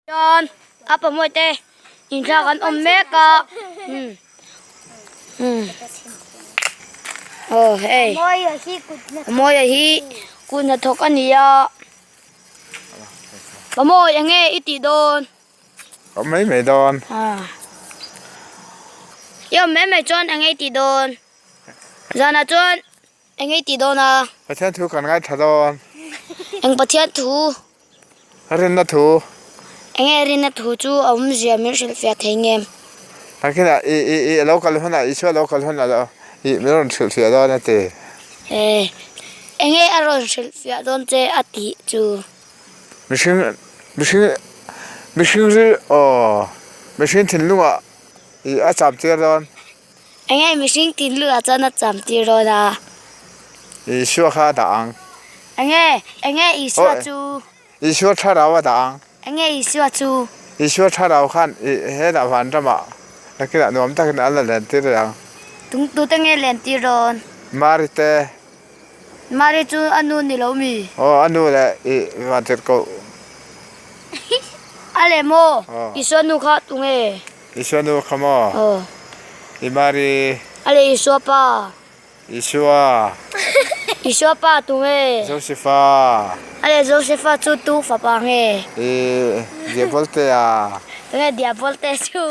Chuan a pahmawih te inthlak an awm mek a umm umm aw hei Mawia hi kut hnathawk a ni a pahmawih eng nge i tih dawn? Awm mai mai dawn. I awm mai mai chuan eng nge i tih dawn? Zanah chuan Eng ei tih dawn a? Pathian thu kan ngaithla dawn. Eng Pathian thu? Rinna thu. Eng nge rinna thu chu a awmzia min hrilhfiah thei ngem? Nakinah i i i lo kal hunah Isua lo kal hunah lo i min rawn hrilhfiah dawn a ti. E, eng nge a rawn hrilhfiah dawn che a tih chu? Mihring mihring mihring ri aw mihring thinlungah i a cham tir dawn. Enge mihring thinlungah chuan a cham tir dawn a? Isua kha a dah ang. Enge enge Isua chu? Isua thlarau a dah ang. Enge Isua chu? Isua thlarau khan i hetah van ramah nakinah nuam takin a la len tir ang. Tung tute nge len tir dawn? Mari te. Mari chu a nu ni lo mi? Aw a nu leh i van tir ko. A leh maw? Isua nu kha tunge? Isua nu kha maw? Aw. I Mari. A leh Isua pa. Isua. Isua pa tunge? Josefa. A leh Josefa chu tu fapa nge? I Diabolte a. Tunge Diabolte chu?